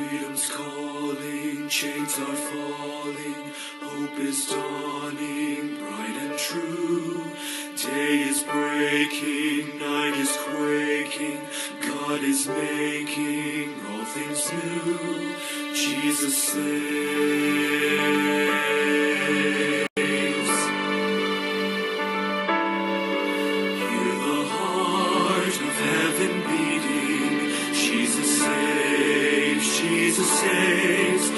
Freedom's calling, chains are falling, hope is dawning, bright and true. Day is breaking, night is quaking, God is making all things new. Jesus saves. Hear the heart of heaven beating. Jesus saves, Jesus saves,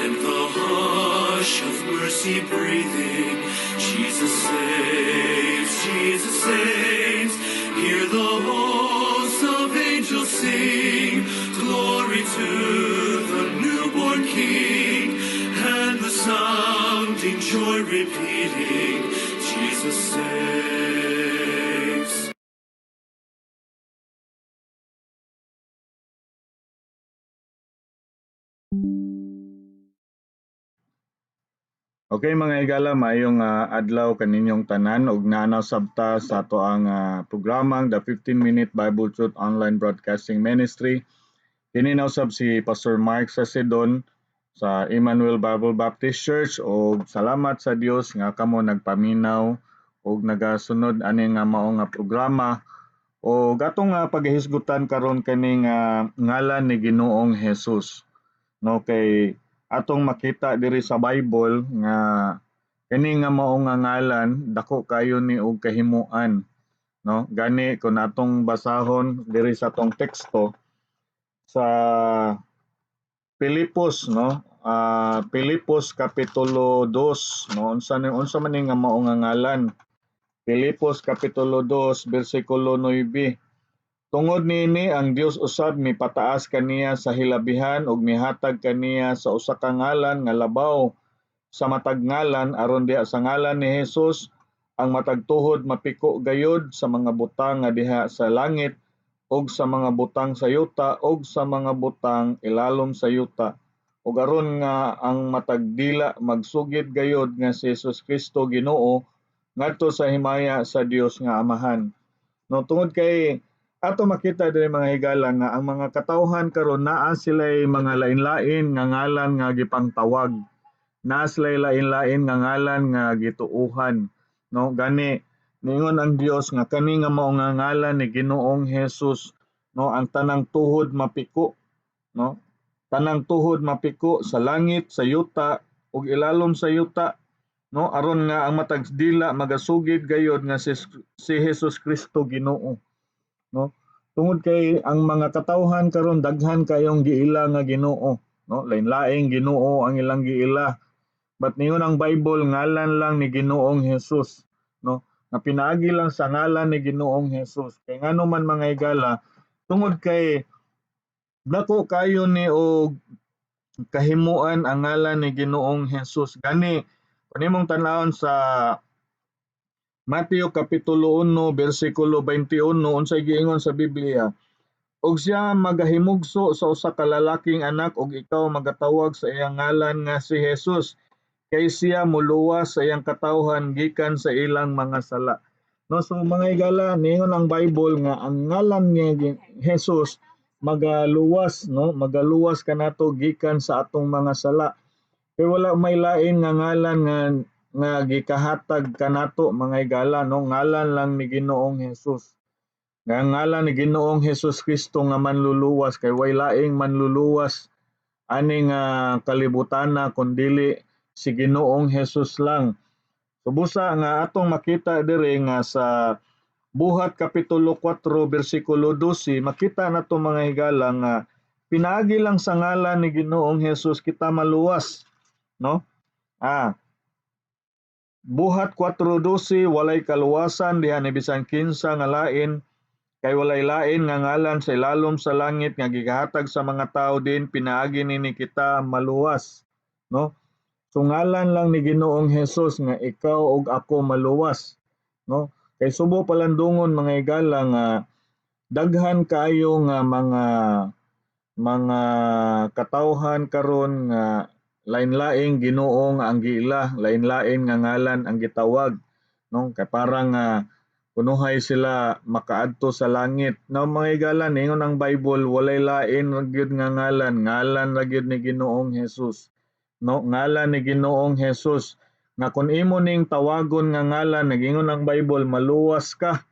and the hush of mercy breathing. Jesus saves, Jesus saves. Hear the hosts of angels sing. Glory to the newborn King, and the sounding joy repeating. Jesus saves. Okay, mga higala, maayong adlaw kaninyong tanan ug naa sabta sa ato ang programang The 15 Minute Bible Truth Online Broadcasting Ministry. Kini na usab si Pastor Mark Sacidon sa Emmanuel Bible Baptist Church ug salamat sa Dios nga kamo nagpaminaw ug nagasunod ani nga mao nga programa ug atong paghisgutan karon kaning ngalan ni Ginoong Hesus. No, kay atong makita diri sa Bible nga kini nga mao nga ngalan dako kayo ni og kahimuan, no? Gani kun atong basahon diri sa atong teksto sa Pilipos, no, Pilipos kapitulo 2, no, unsa ni, unsa man ni nga mao nga ngalan? Pilipos kapitulo 2 bersikulo 9: "Tungod niini ang Dios usab mipataas kaniya sa hilabihan ug mihatag kaniya sa usa ka ngalan nga labaw sa matag ngalan, aron diha sa ngalan ni Hesus ang matag tuhod mapiko gayud, sa mga butang nga diha sa langit ug sa mga butang sa yuta ug sa mga butang ilalom sa yuta, ug aron nga ang matag dila magsugid gayud nga si Hesus Kristo Ginoo, ngadto sa himaya sa Dios nga Amahan." No, tungod kay ato makita diri, mga higala, nga ang mga katawhan karon naa sila'y mga lain-lain nga ngalan nga gipangtawag. Naa sila'y lain-lain nga ngalan nga gituohan. No, gani niingon ang Dios nga kani nga mao nga ngalan ni Ginoong Hesus, no, ang tanang tuhod mapiko, no? Tanang tuhod mapiko sa langit, sa yuta ug ilalom sa yuta, no, aron nga ang matag dila magasugid gayod nga si Hesus Kristo Ginoo, no? Tungod kay ang mga katawhan karon daghan kayong giila nga Ginoo, no? Lain-laing Ginoo ang ilang giila. But niingon ang Bible, ngalan lang ni Ginoong Hesus, no? Nga pinaagi lang sa ngalan ni Ginoong Hesus. Kay ngano man, mga higala, tungod kay dako kayo ni og kahimuan ang ngalan ni Ginoong Hesus. Gani kun imong tan-awon sa Mateo kapitulo 1 bersikulo 21, unsay giingon sa Biblia? "Ug siya magahimugso sa usa ka lalaking anak, ug ikaw magatawag sa iyang ngalan nga si Jesus, kay siya moluwas sa iyang katawhan gikan sa ilang mga sala." No, so mga higala, niingon ang Bible nga ang ngalan ni Jesus magaluwas, no, magaluwas kanato gikan sa atong mga sala. Kay wala may lain nga ngalan nga gikahatag kanato, mga higala, no, ngalan lang ni Ginoong Hesus. Nga ngalan ni Ginoong Hesus Kristo nga manluluwas, kay way laing manluluwas ani nga kalibutana kundili si Ginoong Hesus lang. So busa nga atong makita diri nga sa Buhat kapitulo 4 bersikulo 12, makita nato, mga higala, nga pinaagi lang sa ngalan ni Ginoong Hesus kita maluwas, no? Buhat 4:12: "Walay kaluwasan diha ni bisan kinsa nga lain, kay walay lain nga ngalan sa ilalom sa langit nga gihatag sa mga tawo din pinaagi nini kita maluwas," no? So ngalan lang ni Ginoong Hesus nga ikaw ug ako maluwas, no? Kay subo palandungon, mga higala, nga daghan kaayo nga mga katawhan karon nga lain-laing Ginoo nga ang giila, lain-lain nga ngalan ang gitawag, no? Kay parang Kunuhay sila makaadto sa langit. No, mga higala, ningon ang Bible, walay lain ra gyud nga ngalan, ngalan ra gyud ni Ginoong Hesus. No, ngalan ni Ginoong Hesus nga kun imo ning tawagon nga ngalan, nagingon ang Bible, maluwas ka,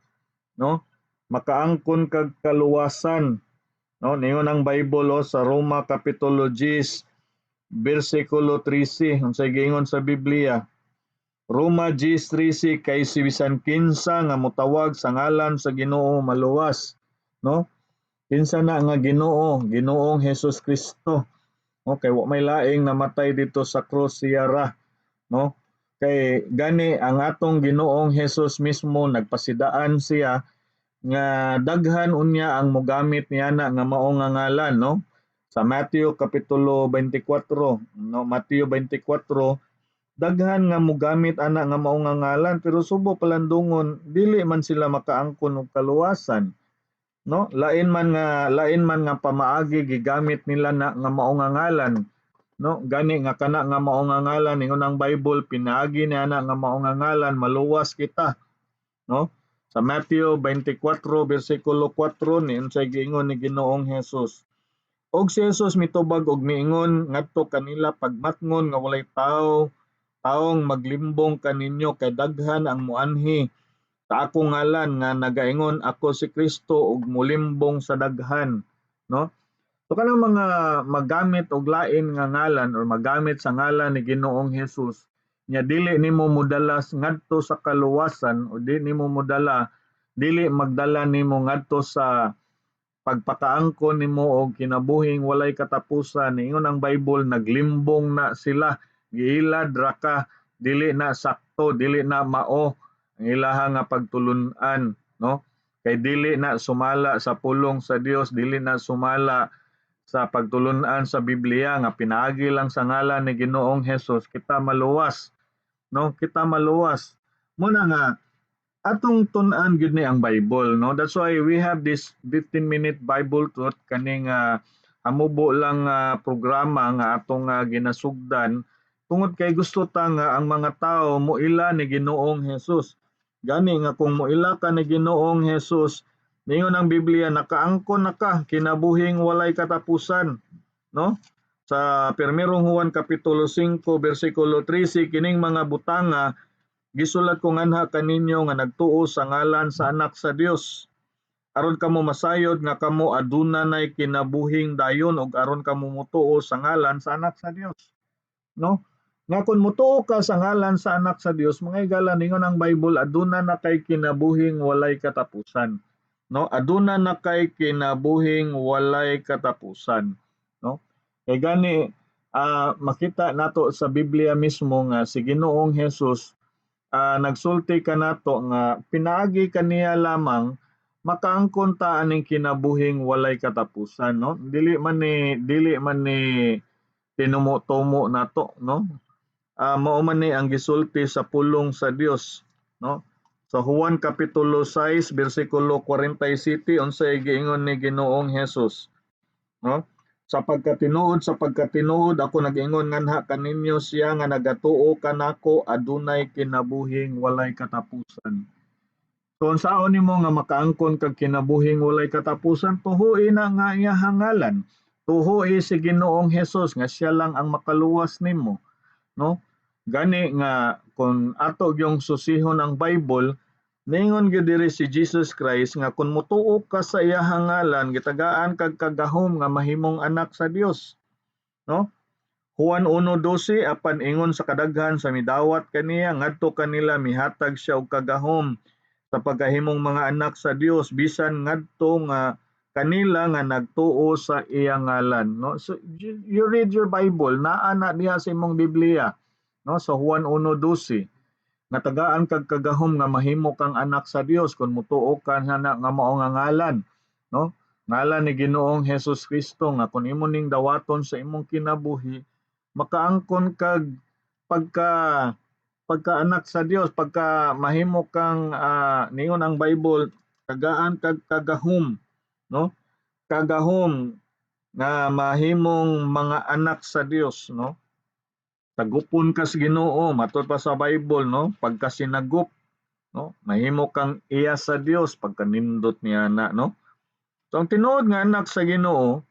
no? Makaangkon kag kaluwasan. No, ningon ang Bible, oh, sa Roma kapitulo 10 bersikulo 13, unsay giingon sa Biblia? Roma 10:13, kay si bisan kinsa nga motawag sa ngalan sa Ginoo maluwas, no? Kinsa na nga Ginoo? Ginoong Hesus Kristo. Okay, wa may laing namatay dito sa krus, siya ra, no? Kay gani ang atong Ginoong Hesus mismo nagpasidaan siya nga daghan unya ang mogamit niya na nga mao nga ngalan, no? Sa Matthew kapitulo 24, no, Matthew 24, daghan nga mogamit ana nga mao nga ngalan, pero subo palandungon dili man sila makaangkon og kaluwasan, no? Lain man nga pamaagi gigamit nila na nga mao nga ngalan, no? Gani nga kana nga mao nga ngalan, ingon ang Bible, pinaagi niya na nga mao nga ngalan maluwas kita, no? Sa Matthew 24 bersikulo 4 ni unsay giingon ni Ginoong Hesus? Og si Jesus mitubag og miingon ngadto kanila, "Pagmatngon nga walay tawo taong maglimbong kaninyo, kay daghan ang muanhi sa akong ngalan nga nagaingon, 'Ako si Kristo,' ug mulimbong sa daghan," no? So kanang mga magamit og lain nga ngalan or magamit sa ngalan ni Ginoong Hesus nya dili nimo modala ngadto sa kaluwasan o di nimo modala, dili magdala nimo ngadto sa pagpakaangkon nimo og kinabuhing walay katapusan, ingon ang Bible, naglimbong na sila, giilad ra ka, dili na sakto, dili na mao ang ilaha nga pagtulun-an, no? Kay dili na sumala sa pulong sa Dios, dili na sumala sa pagtulun-an sa Biblia nga pinaagi lang sa ngalan ni Ginoong Hesus kita maluwas, no? Kita maluwas. Muna nga atong tun-an gyud ni ang Bible, no? That's why we have this 15-minute Bible truth, kaning hamubo lang programa nga atong ginasugdan, tungod kay gusto ta nga ang mga tao moila ni Ginoong Hesus. Gani nga kung moila ka ni Ginoong Hesus, ningon ang Biblia, nakaangkon na ka kinabuhing walay katapusan, no? Sa Primerong Juan kapitulo 5 bersikulo 13, "Kining mga butanga gisulat ko nganha kaninyo nga nagtuo sa ngalan sa Anak sa Dios, aron kamo masayod nga kamo aduna nay kinabuhing dayon ug aron kamo motuo sa ngalan sa Anak sa Dios," no? Nga kung motuo ka sa ngalan sa Anak sa Dios, mga higala, ningon ang Bible, aduna na kay kinabuhing walay katapusan, no? Aduna na kay kinabuhing walay katapusan, no? Kay gani makita nato sa Biblia mismo nga si Ginoong Hesus nagsulti kanato nga pinaagi kaniya lamang makaangkon ta aning kinabuhing walay katapusan, no? Dili man ni tinumo-tumo nato, no? Mao man ni ang gisulti sa pulong sa Dios, no? Sa Juan kapitulo 6 bersikulo 47, unsay giingon ni Ginoong Hesus, no? Sa pagkatinuod ako nag-ingon nganha kaninyo, siya nga nagatuo kanako adunay kinabuhing walay katapusan. So unsaon nimo nga makaangkon kag kinabuhing walay katapusan? Tuoi na nga iyahang ngalan. Tuoi si Ginoong Hesus nga siya lang ang makaluwas nimo, no? Gani nga kung ato gyung susihon ang Bible, ningon gyud diri si Jesus Christ nga kung motuo ka sa iyahang ngalan, gitagaan kag kagahom nga mahimong anak sa Dios, no? Juan 1:12, "Apan ingon sa kadaghan sa midawat kaniya, ngadto kanila mihatag siya og kagahom sa pagkahimong mga anak sa Dios, bisan ngadto nga kanila nga nagtuo sa iyang ngalan," no? So you read your Bible, naa na diha sa imong Biblia, no? Sa Juan 1:12 nga tagaan kag kagahom nga mahimo kang anak sa Dios kung motuo ka na nga mao nga ngalan, no? Ngalan ni Ginoong Hesus Kristo nga kung imo ning dawaton sa imong kinabuhi, makaangkon kag pagka pagka anak sa Dios, pagka mahimo kang ningon ang Bible, tagaan kag kagahom, no? Kagahom nga mahimong mga anak sa Dios, no? Sagupon ka sa Ginoo, matud pa sa Bible, no? Pagka sinagop. No? Mahimo kang iya sa Dios pagkanindot niya na, no? So ang tinuod nga anak sa Ginoo,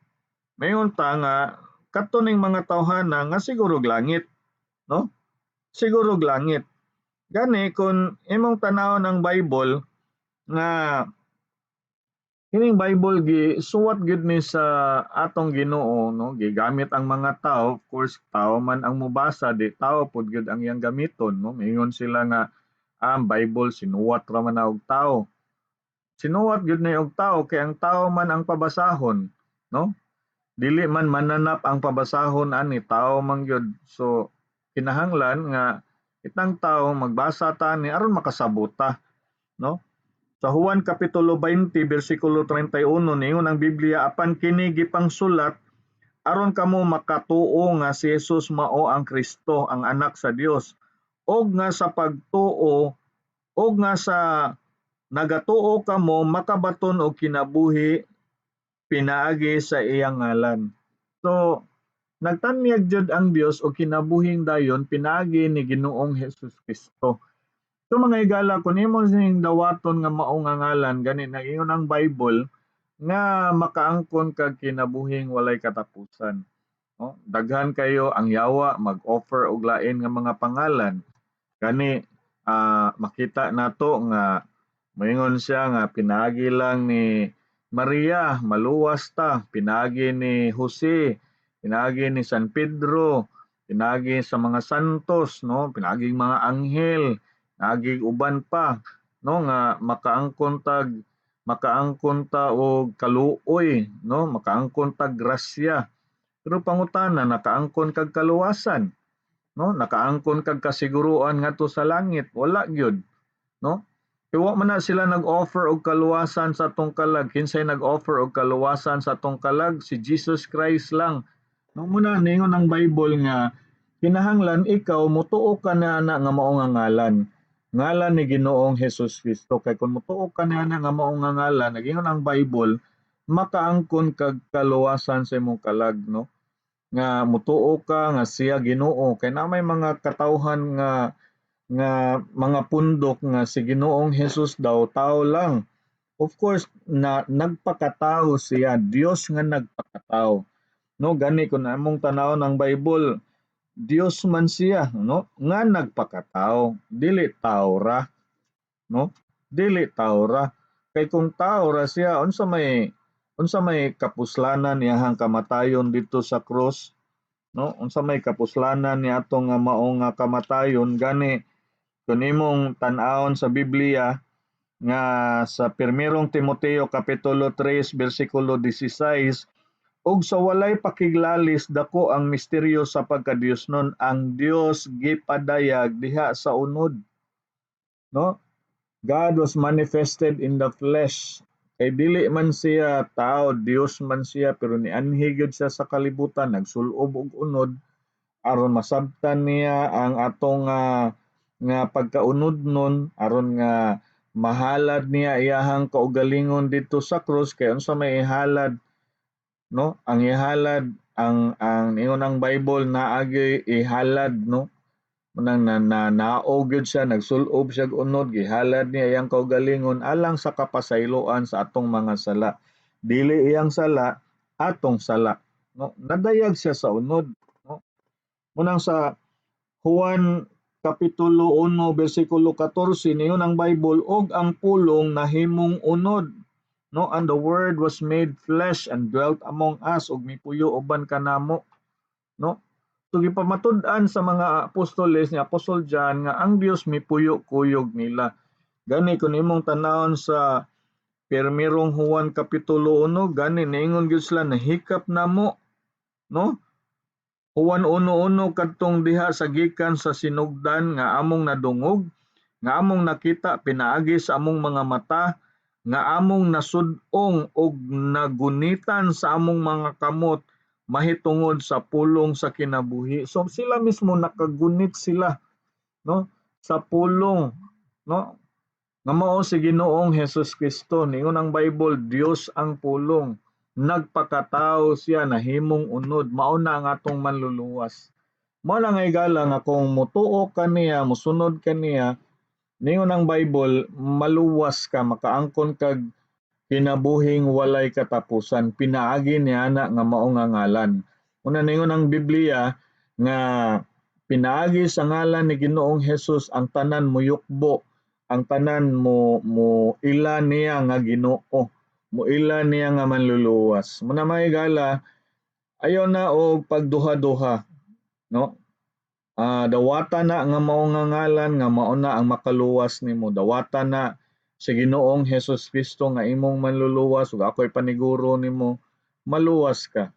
mayon ta nga kadto ning mga tawhana nga siguro langit, no? Siguro langit. Gani kung imong tanawon ang Bible nga kining Bible gi suwat gyud ni sa atong Ginoo, no, gigamit ang mga tao. Of course, tao man ang mobasa, di tao pud gyud ang iyang gamiton, no? Mingon sila nga ang Bible sinuwat ra man na og tao. Sinuwat gyud ni og tao kay ang tao man ang pabasahon, no? Dili man mananap ang pabasahon ani, tao man gyud. So kinahanglan nga itang tao magbasa ta ani aron makasabot ta, no? Sa Juan Kapitulo 20 bersikulo 31 niingon ang Biblia, "Apan kini gipangsulat aron kamo makatuo nga si Jesus mao ang Kristo, ang Anak sa Dios, og nga sa pagtuo og nga sa nagatuo kamo makabaton og kinabuhi pinaagi sa iyang ngalan." So nagtanyag jud ang Dios og kinabuhing dayon pinaagi ni Ginoong Hesus Kristo. So mga higala, kung imo ning dawaton nga mao nga ngalan, gani nag-ingon ang Bible nga makaangkon kag kinabuhing walay katapusan. No? Daghan kayo ang yawa mag-offer og lain nga mga pangalan. Gani makita nato nga moingon siya nga pinaagi lang ni Maria maluwas ta, pinaagi ni Jose, pinaagi ni San Pedro, pinaagi sa mga santos, no, pinaagi mga anghel, pinaagi uban pa, no, nga makaangkon ta og kaluoy, no, makaangkon tag grasya. Pero pangutana, nakaangkon kag kaluwasan, no? Nakaangkon kag kasiguruan ngadto sa langit? Wala gyud, no? Kay wa man na sila nag-offer og kaluwasan sa atong kalag. Kinsay nag-offer og kaluwasan sa atong kalag? Si Jesus Christ lang. No, muna ningon ang Bible nga kinahanglan ikaw mutuo ka na ana nga mao nga ngalan. Ngalan ni Ginoong Hesus Kristo, kay kung mutuo ka na ana nga mao nga ngalan, nagingon ang Bible, makaangkon kag kaluwasan sa imong kalag, no? Nga mutuo ka nga siya Ginoo, kay na may mga katawhan nga nga mga pundok nga si Ginoong Hesus daw tao lang. Of course na nagpakatao siya, Dios nga nagpakatao. No, gani kung among tanawon ang Bible, Dios man siya, no, nga nagpakatao, dili tao ra, no? Dili tao ra. Kay kung tao ra siya, unsa may kapuslanan iyahang kamatayon dito sa cross, no? Unsa may kapuslanan ni atong nga mao nga kamatayon? Gani kung imong tan-awon sa Biblia nga sa Primerong Timoteo kapitulo 3 bersikulo 16, "Ug sa walay pakiglalis dako ang misteryo sa pagkadiyosnon, ang Dios gipadayag diha sa unod," no? God was manifested in the flesh. Kay dili man siya tao, Dios man siya, pero nianhi gyud siya sa kalibutan, nagsulob og unod aron masabtan niya ang atong nga pagkaunod nun, aron nga mahalad niya iyahang kaugalingon didto sa krus. Kay unsa may ihalad, no? Ang ihalad, ang ingon ang Bible, naa gyud ihalad, no? Munang na, na naog gyud siya, nagsulob siya og unod, gihalad niya iyang kaugalingon alang sa kapasayloan sa atong mga sala. Dili iyang sala, atong sala, no? Nadayag siya sa unod, no? Munang sa Juan Kapitulo 1 bersikulo 14, niingon ang Bible, "Ug ang Pulong nahimong unod," no, "and the Word was made flesh and dwelt among us," ug mipuyo uban kanamo, no? So gipamatud-an sa mga apostoles ni Apostol John nga ang Dios mipuyo kuyog nila. Gani kung imong tanawon sa Primerong Juan Kapitulo 1, gani niingon gyud sila, "Nahikap namo," no? Juan 1:1, "Kadtong diha sa gikan sa sinugdan nga among nadungog, nga among nakita pinaagi sa among mga mata, nga among nasud-ong og nagunitan sa among mga kamot mahitungod sa Pulong sa kinabuhi." So sila mismo nakagunit sila, no, sa Pulong, no, nga mao si Ginoong Hesus Kristo. Ningon ang Bible, Dios ang Pulong. Nagpakatao siya, nahimong unod, mao na ang atong Manluluwas. Mao na nga, higala, nga kung mutuo ka niya, musunod ka niya, Ningon ang Bible, maluwas ka, makaangkon kag kinabuhing walay katapusan, pinaagi niya na nga mao nga ngalan. Una ningon ang Biblia nga pinaagi sa ngalan ni Ginoong Hesus ang tanan moyukbo, ang tanan mo mo ila niya nga Ginoo, mo ila niya nga manluluwas. Muna mga higala, ayaw na og pagduha-duha, no? Dawata na nga mao nga ngalan nga mao na ang makaluwas nimo. Dawata na si Ginoong Hesus Kristo nga imong manluluwas ug ako'y paniguro nimo, maluwas ka.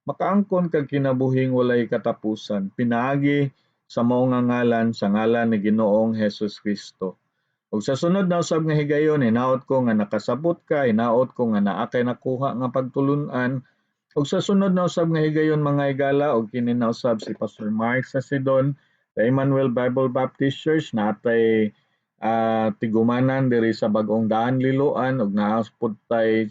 Makaangkon kag kinabuhing walay katapusan pinaagi sa mao nga ngalan, sa ngalan ni Ginoong Hesus Kristo. Ug sa sunod na usab nga higayon, hinaot ko nga nakasabot ka, hinaot ko nga naa kay nakuha nga pagtulun-an. Ug sa sunod na usab nga higayon mga higala, og kini na usab si Pastor Mark Sasidon sa Emmanuel Bible Baptist Church natay tigumanan diri sa Bagong Daan Liloan, ug naa pud tay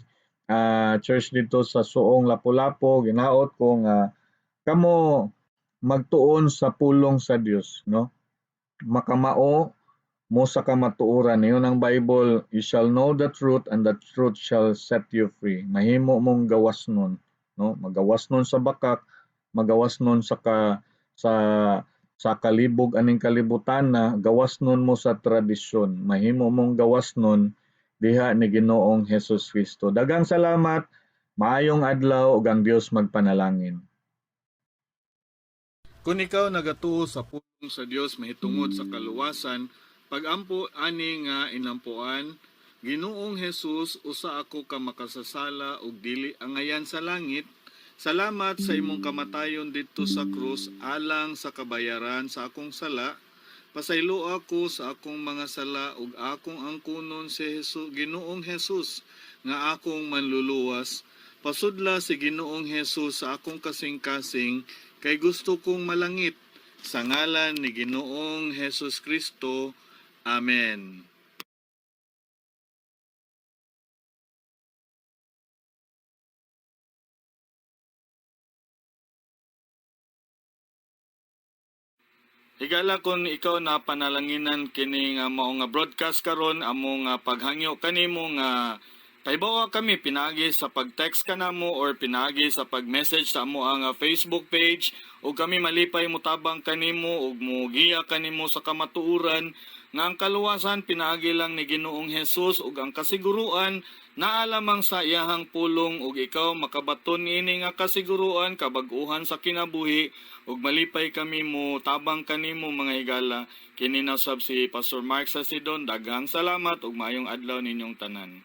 church dito sa Suong Lapu-Lapu. Ginaot ko nga kamo magtuon sa pulong sa Dios, no? Makamao mo sa kamatuoran. Niyon ang Bible, you shall know the truth and the truth shall set you free. Mahimo mong gawas nun, no? Magawas nun sa bakak, magawas nun sa ka, sa kalibog aning kalibutan na gawas nun mo sa tradisyon. Mahimo mong gawas nun diha ni Ginoong Hesus Kristo. Daghang salamat, maayong adlaw ug ang Dios magpanalangin. Kung ikaw nagatuo sa pulong sa Dios mahitungod sa kaluwasan, pagampo ani nga inampuan, Ginoong Hesus, usa ako ka makasasala ug dili angayan sa langit. Salamat sa imong kamatayon didto sa krus alang sa kabayaran sa akong sala. Pasaylo ako sa akong mga sala ug akong angkunon si Hesus, Ginoong Hesus nga akong manluluwas. Pasudla si Ginoong Hesus sa akong kasing-kasing kay gusto kong malangit. Sa ngalan ni Ginoong Hesus Kristo. Amen. Higala, kung ikaw na panalanginan kini nga mao nga broadcast karon, amo nga paghangyo kanimo nga pahibawa kami pinaagi sa pag-text kanamo or pinaagi sa pag-message sa amo ang Facebook page, ug kami malipay motabang kanimo ug mogiya kanimo sa kamatuoran nga ang kaluwasan pinaagi lang ni Ginoong Hesus ug ang kasiguruan naa lamang sa iyahang pulong, ug ikaw makabaton niini nga kasiguruan kabag-uhan sa kinabuhi, ug malipay kami mo tabang kanimo mga higala. Kini na sab si Pastor Mark Sasidon. Daghang salamat ug maayong adlaw ninyong tanan.